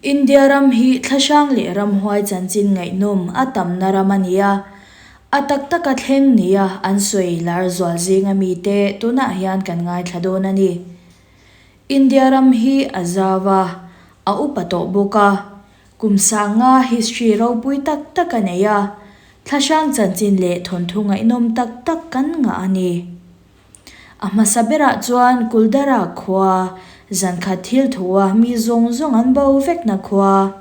India ram hi thlahrang leh ramhuai chanchin ngaihnawm a tamna ram a ni a, a tak taka thleng nia an sawi lar zual zinga mite tunah hian kan ngaithla dawn a ni. India ram hi a zau a, a upa tawh bawk a, kum sanga history ropui tak tak a nei a, thlahrang chanchin leh thawnthu ngaihnawm tak tak kan ngah a ni. A hmasa berah chuan Kuldara khua, zankhat thil thua mi zawng zawng an bo vekna khua,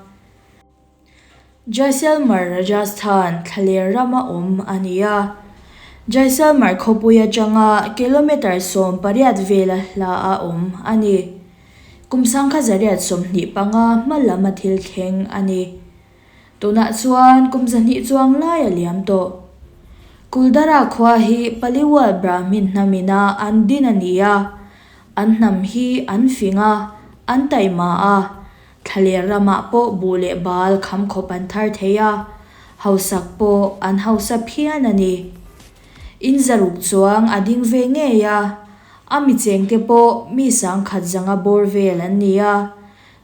Jaisalmer, Rajasthan, thlaler rama awm a ni a. Jaisalmer khawpui atanga kilometre 18 vela hla a awm a ni. Kum 1925 hma lam a thil thleng a ni. Tunah chuan kum 200 chuang lai a liam tawh. Kuldara khua hi Paliwal Brahmin hnamina an din a ni a, an hnam hi an fing a, an taima a, thlaler ramah pawh buh leh bal kham khawp an thar thei a, hausak pawh an hausa phian a ni. In zaruk chuang a ding ve ngei a, a mi chengte pawh mi 10,000 zanga bawr vel an ni a,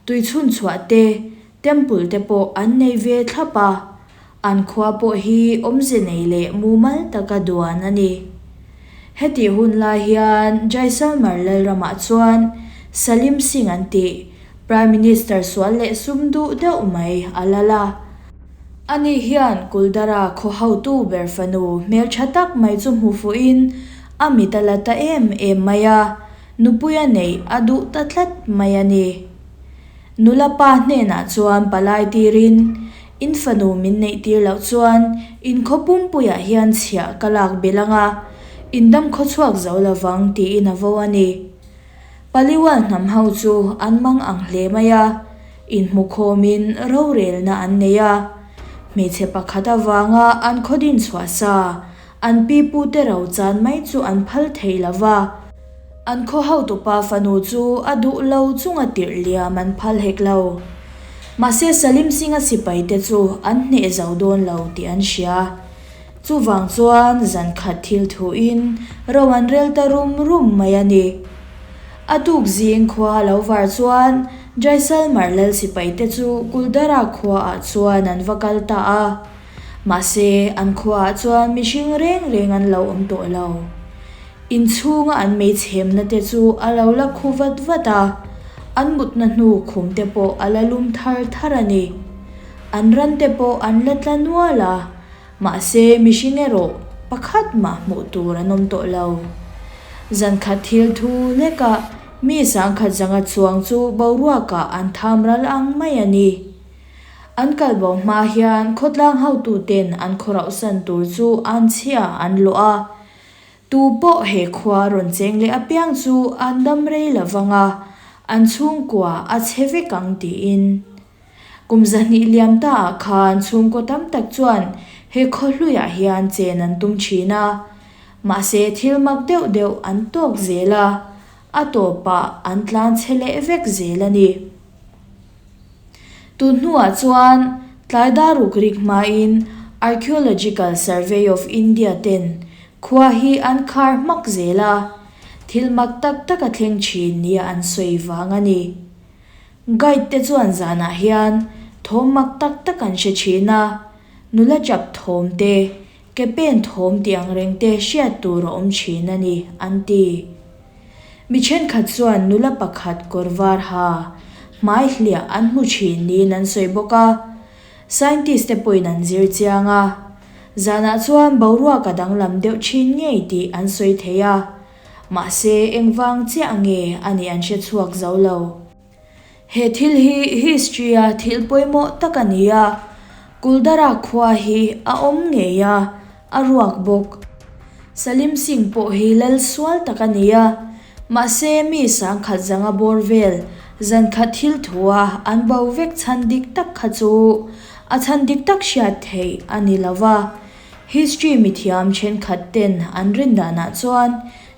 Tui chhun chhuah te, temple te pawh an nei ve thlap a, an khua pawh hi awmze nei leh mumal taka duan a ni. Hetih hun lai hian Jaisalmer Lalramah chuan Salim Singh an tih Prime Minister sual leh sum duh deuh mai a lal a. Ani hian Kuldara khaw hotu ber fanu hmeltha tak mai chu hmu fuhin a mit a la ta em em mai a. Nupuia neih a duh ta tlat mai a ni. Nula pa hnenah chuan palai tirin, In fanu min neih tir loh chuan in khaw pumpuiah hian chhiah ka lak belh ang a, in dam khaw chhuak zo lovang tiin a vo a ni. Paliwal hnam ho chu an mang ang hle mai a, inhmukhawmin rorelna an nei a. Hmeichhe pakhat avanga an khaw din chhuah sa, An pi pute ro chan mai chu an phal thei lo va, an khaw hotupa fanu chu a duh lo chunga tirh liam an phal hek lo. Mahse Salim Singh-a sipaite chu an hneh zo dawn lo tih an hria. Chuvang chuan zan khat thil thuin ro an rel ta rum rum mai a ni. A tuk zing khua a lo var chuan Jaisalmer lal sipaite chu Kuldara khuaah chuan an va kal ta a. Mahse, an khuaah chuan mihring reng reng an lo awm tawh lo. Inchhunga an meichhemna te chu a lo la khu vat vat a, an mutna hnu khum te pawh a la lum thar thar a ni. An ran te pawh an la tla nual a, mahse mihring erawh pakhat mah hmuh tur an awm tawh lo. Zankhat thil thu lekah mi 10,000 zanga chuang chu boruakah an tham ral ang mai a ni. An kalbo hma hian khawtlang hotuten an khawrauhsan tur chu an chhia an lawh a, tu pawh he khua rawn cheng leh apiang chu an dam rei lo vang a, an chhungkua a chhe vek ang tiin. Kum 200 liam taah khan chhungkaw tam tak chuan he khaw hluiah hian chen an tum thin a, mahse thil mak deuh deuh an tawk zel a, a tawpah an tlan chhe leh vek zel a ni. Tun hnuah chuan tlai dar ruk rik hmain Archaeological Survey of India ten khua hi an khar hmak zel a, thil mak tak tak a thleng thin nia an sawi vang a ni. Guide te chuan zanah hian thawm mak tak tak an hre thin a, nula chap thawm te, ke pen thawm tih ang reng te hriat tur a awm thin a ni, an ti. Mi thenkhat chuan nula pakhat kawr var ha, hmai hliah an hmu thin niin an sawi bawk a. Scientist te pawhin an zir chiang a. Zanah chuan boruak a danglam deuh thin ngei tih an sawi thei a. Mahse engvang chiah nge a nih an hre chhuak zo lo. He thil hi history-a thil pawimawh tak a ni a, Kuldara khua hi a awm ngei a, a ruak bawk. Salim Singh pawh hi lal sual tak a ni a, mahse mi 10,000 zanga bawr vel zan khat thil thua an bo vek chhan dik tak kha chu a chhan dik tak hriat theih a ni lo va. History mithiam thenkhat ten an rin danah chuan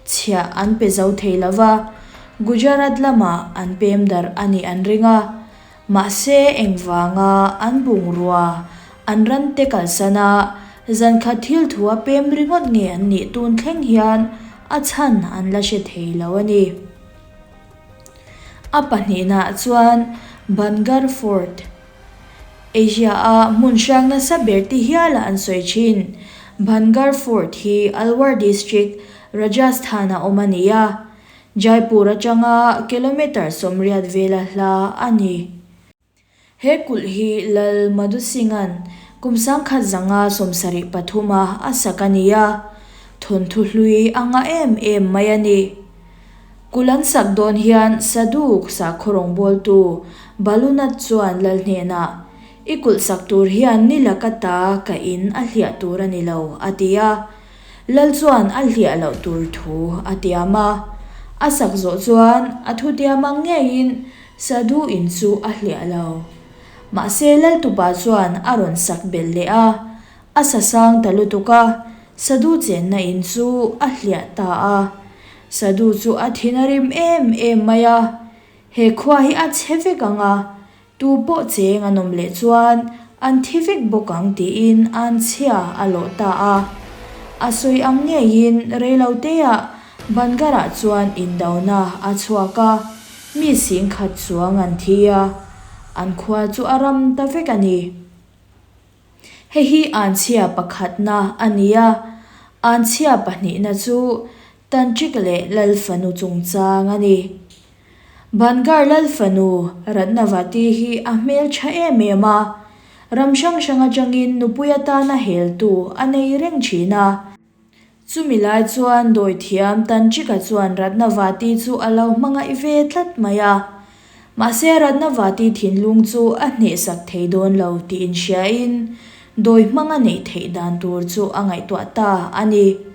chhiah an pe zo thei lo va, Gujarat lamah an pem darh a nih an ring a, mahse engvanga an bungrua an ran te kalsan a, zankhat thil thua pem ringawt nge an nih tun thleng hian a chhan an la hre thei lo a ni. A pahnihnaah chuan Bhangarh Fort. Asia-a hmun hrang nasa ber ti hiala an sawi thin. Bhangarh Fort hi Alwar District, Rajasthan-a awm a ni a, Jaipur atanga kilometre 80 vela hla a ni. He kulh hi Lal Madhu Singh-a'n kum 1973-a a sak a ni a, thawnthu hlui a ngah em em mai a ni. Kulh an sak dawn hian Sadhu sakhaw rawngbawltu Balunath chuan Lal hnenah, I kulh sak tur hian ni laka ta ka in a hliah tur a ni lo, a ti a. Lal chuan a hliah loh tur thu a tiam a. A sak zawh chuan a thutiam ang ngeiin Sadhu in chu a hliah lo. Mahse Lal tupa chuan a rawn sak belh leh a. A sa sang ta lutuk a, Sadhu chenna in chu a hliah ta a. Sadhu chu a thin a rim em em mai a, He khua hi a chhe vek ang a, tu pawh cheng an awm leh chuan an thi vek bawk ang tiin an chhia a lawh ta a. A sawi ang ngeiin reiloteah Bangarah chuan indona a chhuak a, mi singkhat chuang an thi a, an khua chu a ram ta vek a ni. Hei hi anchhia pakhatna a ni a, anchhia pahnihna chu Tantrik leh Lalfanu chungchang a ni. Bangar Lalfanu Ratnavati hi a hmeltha em em a, ram hrang hrang atangin nupui atana heltu a nei reng thin a. Chumi lai chuan dawithiam Tantrika chuan Ratnavati chu a lo hmangaih ve tlat mai a. Mahse Ratnavati thinlung chu a hnehsak thei dawn lo tih inhriain dawi hmanga neih theih dan tur chu a ngaihtuah ta a ni.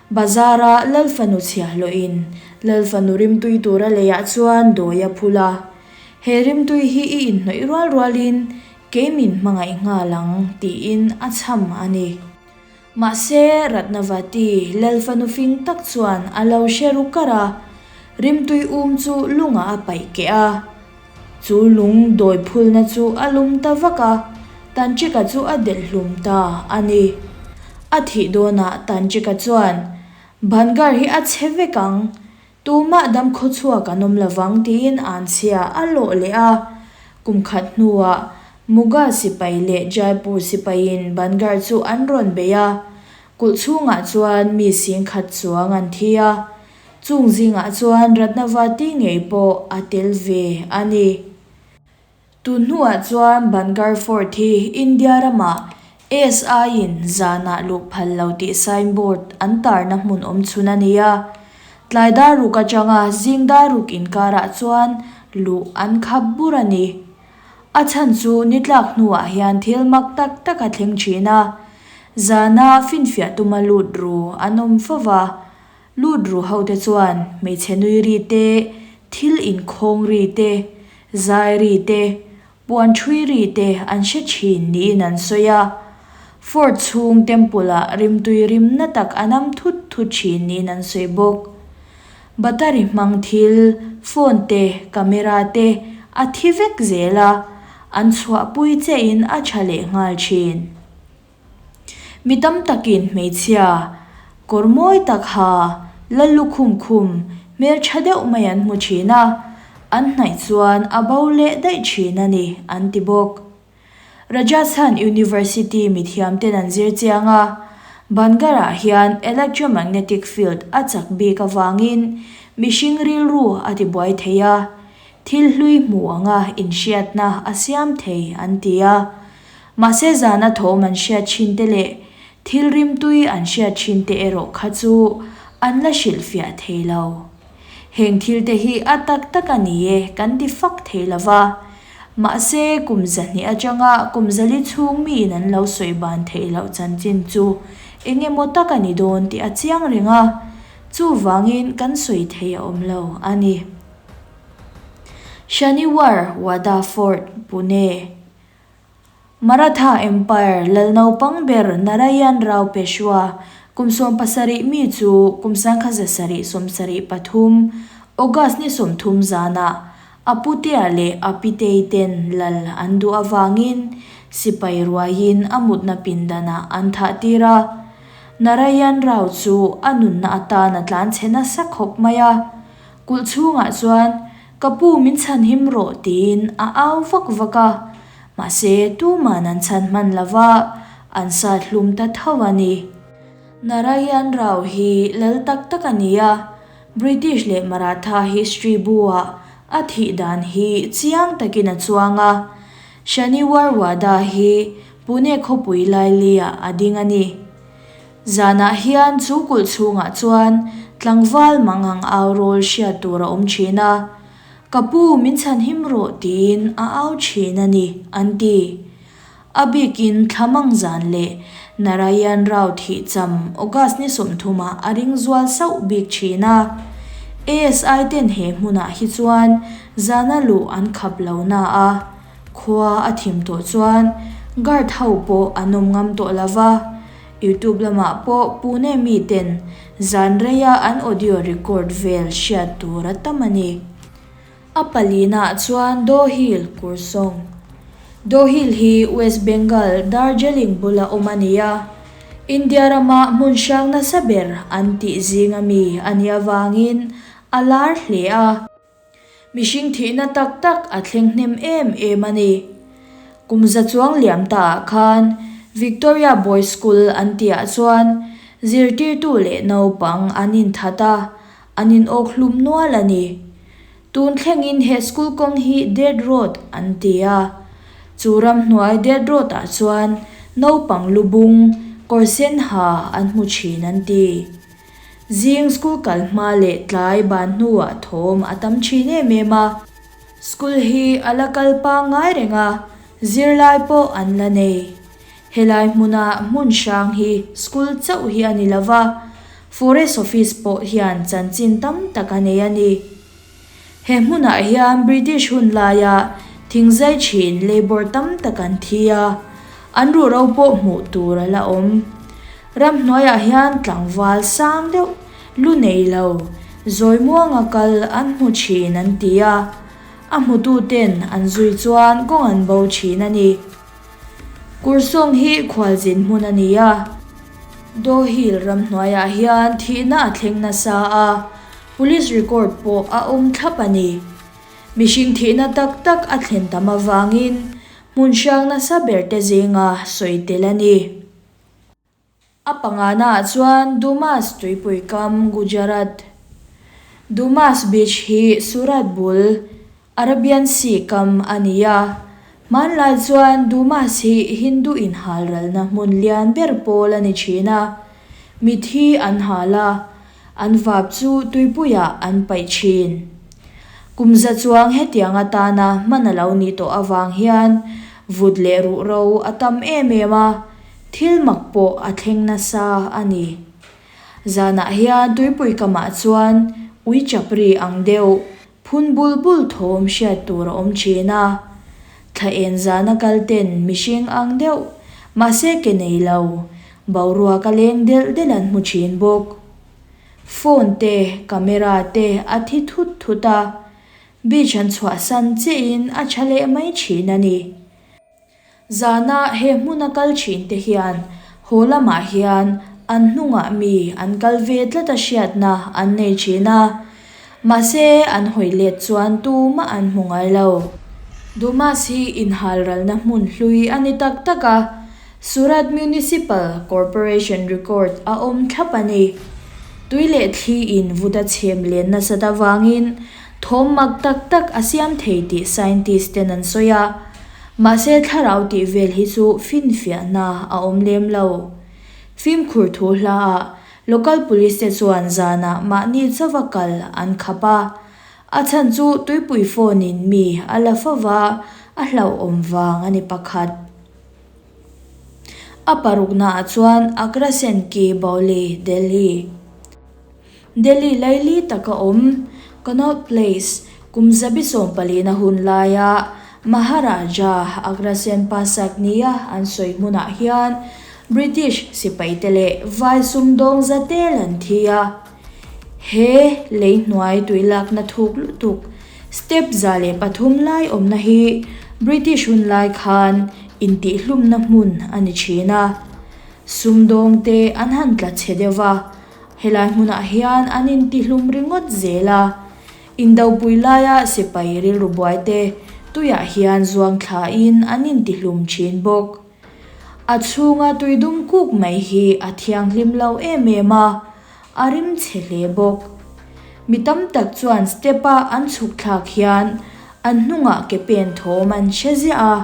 Bazara Lalfanu chhiahhlawhin Lalfanu rimtui tura leiah chuan dawi a phul a. He rimtui hi i inhnawih rual rualin kei min hmangaih nghal ang tiin a chham a ni. Mahse, Ratnavati, Lalfanu fing tak chuan a lo hre ru kar a, rimtui um chu lungah a paih keh a. Chu lung dawi phulna chu a lum ta vak a, Tantrika chu a delh hlum ta a ni. A thih dawnah Tantrika chuan, Bhangar hi a chhe vek ang, tumah dam khawchhuak an awm lovang tiin anchhia a lawh leh a. Kum khat hnuah Mughal sipai leh Jaipur sipaiin Bangarh chu an rawn bei a, kulh chhungah chuan mi singkhat chuang an thi a, chung zingah chuan Ratnavati ngei pawh a tel ve a ni. Tun hnuah chuan Bangarh Fort hi India ramah SI-in zanah luh phal lo tih signboard an tarna hmun awm chhun a ni a, tlai dar ruk atanga zing dar ruk inkarah chuan luh an khap bur a ni. A chhan chu ni tlak hnuah hian thil mak tak tak a thleng thin a, zana finfiah tuma lut ru an awm fo va, lut ru hote chuan hmeichhe nui ri te, thil inkhawng ri te, zai ri te, puan thui ri te an hre thin niin an sawi a. Fort chhung temple-ah rimtui rimna tak a nam thut thut thin niin an sawi bawk. Battery hmang thil, phone te, camera te a thi vek zel a, an chhuahpui chein a tha leh nghal thin. Mi tam takin hmeichhia, kawr mawi tak ha, lal lukhum khum, hmeltha deuh mai an hmu thin a, an hnaih chuan a bo leh daih thin a ni, an ti bawk. Rajasthan University mithiamten an zir chiang a, Bangarh-ah hian electromagnetic field a chak bik avangin mihring rilru a tibuai thei a, thil hlui hmu anga inhriatna a siam thei an ti a. Mahse zana thawm an hriat thin te leh thil rimtui an hriat thin te erawh kha chu an la hrilhfiah thei lo. Heng thil te hi a tak tak a ni e kan ti fak thei lo va. Mahse, kum 200 atanga kum 400 chhung miin an lo sawi ban theih loh chanchin chu eng emaw tak a ni dawn tih a chiang reng a, chuvangin kan sawi thei a awm lo a ni. Shaniwar Wada Fort, Pune. Maratha Empire lal naupang ber Narayan Rao Peshwa kum 17 mi chu kum 1773 August ni 30 zanah a putea leh a pitei ten lal an duh avangin sipai ruaiin a mutna pindanah an thah tir a. Narayan Rao chu a nunna atan a tlanchhe nasa khawp mai a. Kulh chhungah chuan. Ka pu min chhanhim rawh tiin a au vak vak a, mahse tuman an chhan hman lo va, an sat hlum ta tho a ni. Narayan Rao hi lal tak tak a ni a, British leh Maratha history bu-ah a thih dan hi chiang takin a chuang a, Shaniwar Wada hi Pune khawpui laili-ah a ding a ni. Zanah hian chu kulh chhungah chuan tlangval mangang au rawl hriat tur a awm thin a, Ka pu min chhanhim rawh tiin a au thin a ni, an ti. A bikin Thlamang zan leh Narayan Rao thih cham August ni sawmthumah a ring zual sauh bik thin a. ASI ten he hmunah hi chuan zana luh an khap lo na a. Khua a thim tawh chuan guard ho pawh an awm ngam tawh lo va, YouTube lamah pawh Pune mi ten zan reia an audio record vel hriat tur a tam a ni. A palinaah chuan Dohil Kursawng. Dohil hi West Bengal Darjeeling bula awm a ni a, India rama hmun hrang nasa ber an tih zinga mi a nih avangin a lar hle a. Mihring thihna tak tak a thleng hnem em em a ni. Kum za chuang liam ta ah khan Victoria Boys School an tih ah chuan zirtirtu leh naupang an inthat a, an in awk hlum nual a ni. Tun thlengin he school kawng hi Dead Road an ti a. Chu ramhnuai Dead Road ah chuan naupang lubung, kawr sen ha an hmu thin an ti. Zing school kal hma leh tlai ban hnuah thawm a tam thin em em a. School hi a la kal pangngai reng a, zirlai pawh an la nei. Helai hmuna hmun hrang hi school chauh hi a ni lova, Forest Office pawh hian chanchin tam tak a nei a ni. He hmunah hian British hun laia thingzai thin labour tam tak an thi a, an ruhro pawh hmuh tur a la awm. Ramhnuaiah hian tlangval sang deuh, lu nei lo, zawi muanga kal an hmu thin an ti a, a hmututen an zui chuan kawng an bo thin a ni. Kursawng hi khualzin hmun a ni a, Dohil ramhnuaiah hian thihna a thleng nasa a, Police record pawh a awm thlap a ni. Mihring thihna tak tak a thlen tam avangin hmun hrang nasa ber te zinga sawi tel a ni. A pangana ah chuan Dumas tuipui kam Gujarat. Dumas beach hi Surat bul Arabian Sea kam a ni a. Hmanlai chuan Dumas hi Hindu inhalralna hmun lian ber pawl a ni thin a. Mithi an hal a. An vap chu tuipuiah an paih thin. Kum za chuang hetiang atana hman a lo nih tawh avang hian vut leh ruhro a tam em em a, thil mak pawh a thleng nasa a ni. Zanah hian tuipui kamah chuan ui chapri ang deuh phun bul bul thawm hriat tur a awm thin a. Thla en zana kal ten mihring ang deuh, mahse ke nei lo, Boruak a leng delh delh an hmu thin bawk. Phone te, camera te a thi thut thut a, beach an chhuahsan chiahin a tha leh mai thin a ni. Zana he hmuna kal thin te hian haw lamah hian an hnungah mi an kal ve tlat a hriatna an nei thin a, mahse an hawi let chuan tumah an hmu ngai lo. Dumas hi inhalralna hmun hlui a ni tak tak a, Surat Municipal Corporation record a awm thlap a ni. Tui leh thli in vut a chhem len nasat avangin thawm mak tak tak a siam thei tih scientist ten an sawi a. Mahse thlarau tih vel hi chu finfiahna a awm lem lo. Fimkhur thu hlaah local police te chuan zanah mahni chauva kal an khap a. A chhan chu tuipui phone in mi a la fova a hlauhawm vang a ni pakhat. A paruknaah chuan Agrasen Ki Baoli, Delhi. Delhi laili taka awm, Connaught Place, kum zabi sawmpalina hun laia Maharaja Agrasen Pasak nia an sawi hmunah hian British sipaite leh vai sumdawng za tel an thi a. He lei hnuai tui lakna thuk lutuk, step 103 lai awmna hi British hun lai khan Intihhlumna hmun a ni thin a, sumdawngte an han tla chhe deuh va, helai hmunah hian an intihlum ringawt zel a. Indopui laia sipai rilru buaite tuiah hian zuang thlain an intihlum thin bawk. A chhunga tui dum kuk mai hi a thianghlim lo em em a, a rim chhe hle bawk. Mi tam tak chuan step-a an chhuk thlak hian an hnungah ke pen thawm an hre ziah a,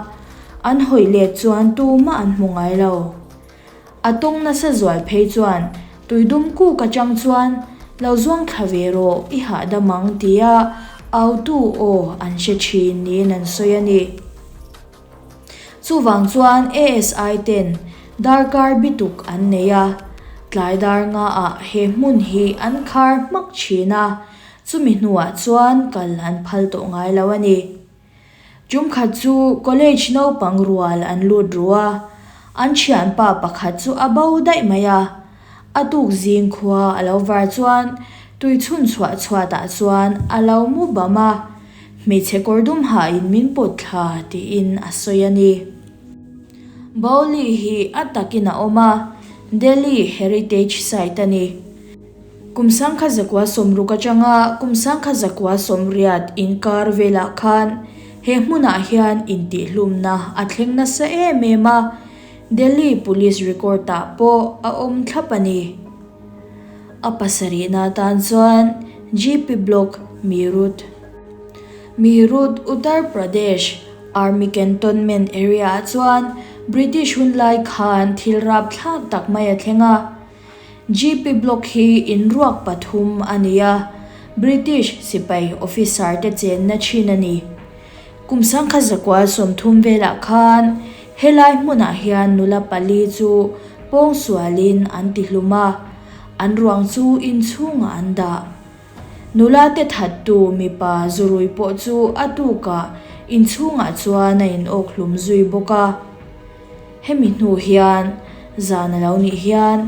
an hawi let chuan tumah an hmu ngai lo. A tawng nasa zual phei chuan tuidum kuk atang chuan lo zuang thla ve rawh i hahdam ang tia autu aw an hre thin niin an sawi a ni. Chuvang chuan ASI ten darkar bituk an nei a, tlai dar nga ah he hmun hi an khar hmak thin a, chumi hnuah chuan kal an phal tawh ngai lo a ni. Tumkhat chu college naupang rual an lut ru a, an thianpa pakhat chu a bo daih mai a. A tuk zing khua a lo var chuan tui chhun chhuah chhuatah chuan a lo mu bam a, hmeichhe kawr dum hain min pawt thla tiin a sawi a ni. Bowli hi a takin a awm a, Delhi Heritage Site a ni. Kum sangkha zakua sawmruk atanga kum sangkha zakua sawmriat inkar velah khan he hmunah hian intihhlumna a thleng nasa em em a, Delhi Police record ah pawh a awm thlap a ni. A pasarihna atan chuan GP Block, Meerut. Meerut, Uttar Pradesh, Army Cantonment area ah chuan British hunlai khan thil rapthlak tak mai a thleng a. GP Block hi inruak pathum a ni a, British sipai officer te chenna thin a ni. Kum sangkhat zakual 30 velah khan helai hmunah hian nula pali chu pawngsualin an tihlum a, an ruang chu inchhungah an dah. Nula te thattu mipa zurui pawh chu a tukah inchhungah chuan a inawk hlum zui bawk a. Hemi hnu hian zan a lo nih hian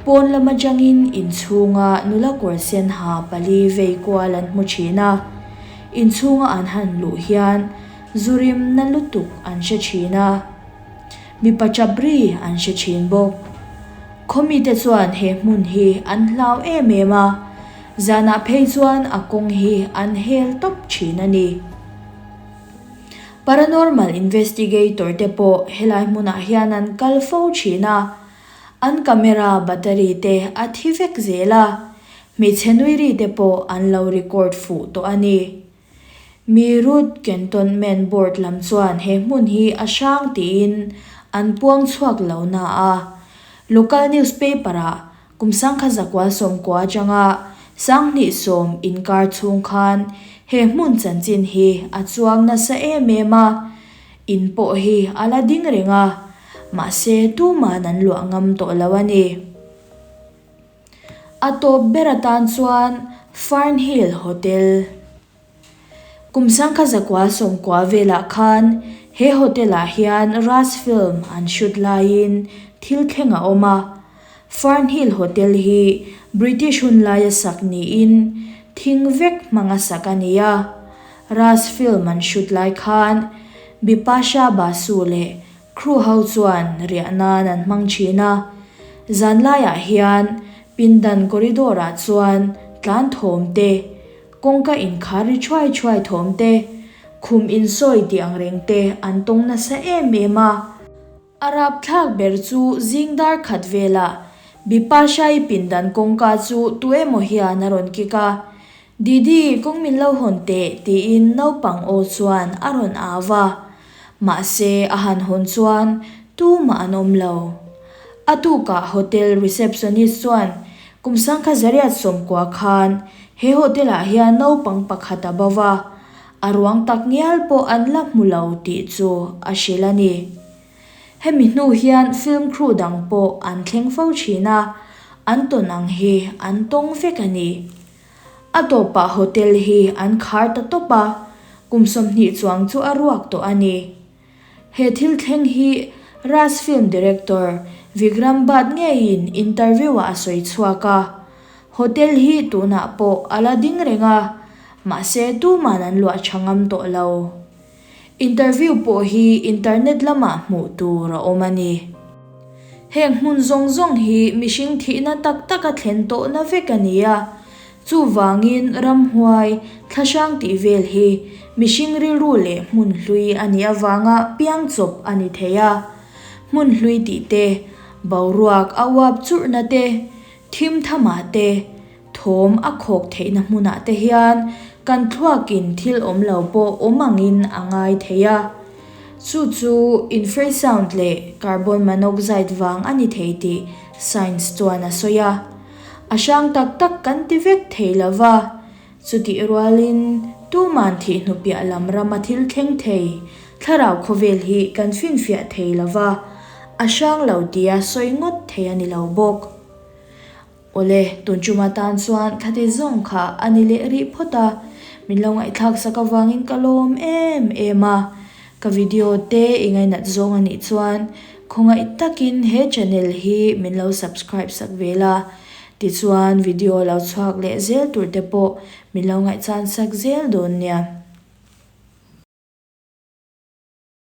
pawn lam atangin inchhunga nula kawr sen ha pali vei kual an hmu thin a, inchhunga an han luh hian zu rim na lutuk an hre thin a, mipa tap ri an hre thin bawk. Khawmite chuan he hmun hi an hlau em em a, zanah phei chuan a kawng hi an hel tawp thin a ni. Paranormal investigator te pawh helai hmunah hian an kal fo thin a, an camera battery te a thi vek zel a, hmeichhe nui ri te pawh an lo record fuh tawh a ni. Meerut Cantonment Board lam chuan he hmun hi a hrang tiin an puang chhuak lo na a, local newspaper ah Kum sangkhat zakual sawmkua atanga 2000 inkar chhung khan he hmun chanchin hi a chuang nasa em em a, in pawh hi a la ding reng a, mahse tuman an luah ngam tawh lo a ni. A tawp ber atan chuan Fernhill Hotel. Kum sangkhat zakual 90 velah khan he hotel ah hian Raj film an shoot laiin thil thleng a awm a. Fernhill Hotel hi British hun laia sak niin thing vek hmanga sak a ni a. Raj film an shoot lai khan Bipasha Basu leh crew ho chuan riah nan an hmang thin a. Zan laiah hian pindan corridor ah chuan tlan thawm te, Kawngka inkhar ri thuai thuai thawm te, khum insawi tih ang reng te an tawng nasa em em a. A rapthlak ber chu zing dar khat velah Bipasha-i pindan kawngka chu tu emaw hian a rawn kik a, Didi, kawng min lo hawn teh tiin naupang aw chuan a rawn au va. Mahse, a han hawn chuan tumah an awm lo. A tukah hotel receptionist chuan kum 1990 khan he hotel ah hian naupang pakhat a bo va, a ruang tak ngial pawh an la hmu lo tih chu a hrilh a ni. Hemi hnu hian film crew dang pawh an thleng fo thin a, an tawn ang hi an tawng vek a ni. A tawpah hotel hi an khar ta tawp a, kum 20 chuang chu a ruak tawh a ni. He thil thleng hi Raj film director Vikram Bhatt ngeiin interview-ah a sawi chhuak a. Hotel hi tunah pawh a la ding reng a, mahse tuman an luah tha ngam tawh lo. Interview pawh hi internet lamah hmuh tur a awm a ni. Heng hmun zawng zawng hi mihring thihna tak taka thlen tawhna vek a ni a. Chuvangin ramhuai, thlahrang tih vel hi mihring rilru leh hmun hlui a nih avanga piang chawp a ni thei a. Hmun hlui tih te, boruak a uap churhna te, thim thamah te, thawm a khawk theihna hmunah te hian kan thluakin thil awm lo pawh awm angin a ngai thei a. Chu chu infrasound leh carbon monoxide vang a ni thei tih science chuan a sawi a. A hrang tak tak kan ti vek thei lo va, chutih rualin tuman thih hnupiah lam rama thil thleng thei thlarau khawvel hi kan finfiah thei lo va, a hrang lo tia sawi ngawt thei a ni lo bawk. Awle, tun tum atan chuan thlate zawng kha a ni leh rih phawt a, min lo ngaihthlak sak avangin ka lawm em em a. Ka video te i ngainat zawng a nih chuan khawngaih takin he channel hi min lo subscribe sak ve la, tichuan video lo chhuak leh zel tur te pawh min lo ngaihchan sak zel dawn nia.